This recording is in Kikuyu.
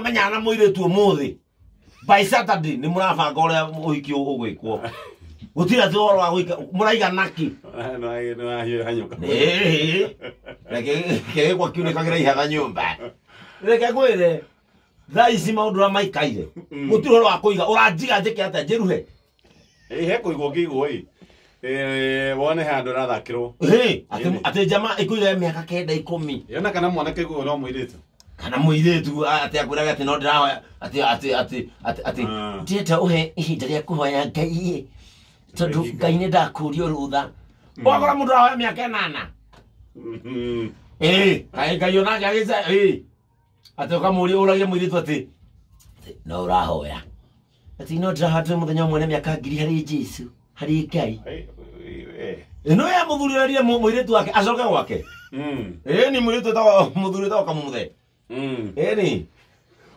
Menyana na mũirĩtu ũmũthĩ, by Saturday nĩ mũrabanga ũrĩa ũhiki ũgwĩkwo. Gũtirĩ atĩ ũhoro wa gũika mũraiga naki. Nĩwahiũhanyũka. Ĩĩ, reke kĩgĩkwa kiunĩkagĩra ihatha nyũmba. Reke ngwĩre, thaa ici maũndũ ũrĩa maikaire, gũtirĩ ũhoro wa kũiga. Ũranjiga njĩke atĩa? Njĩruhe? Ĩ, he kũigwo ngĩigwo ĩ. Eh, wone handũ ĩrathakĩrwo. Ĩ, atĩ njama ĩkũiga mĩaka 9, 10. Yona kana mwanake guo no mũirĩtu. Kana mũirĩtu atĩ akwĩraga atĩ no ndĩrahoya atĩ ndĩrenda ũhe ihinda rĩa kũhoya Ngai ĩ, tondũ Ngai nĩ ndakũrio rũtha. Ũgakora mũndũ arahoya mĩaka 8. Ĩ, kaĩ Ngai onake agĩca ĩ, atĩ ũkamũria, ũragia mũirĩtu atĩ no ũrahoya, atĩ no ndĩrahoya tũrĩ mũthenya ũmwe na mĩaka 1000 harĩ Jesu, harĩ Ngai. Ĩno ya mũthuri ũrerire mũirĩtu wake acoke gwake. Ĩ, ni mũirĩtu wĩtagwo, mũthuri wĩtagwo Kamuthe. Ĩni.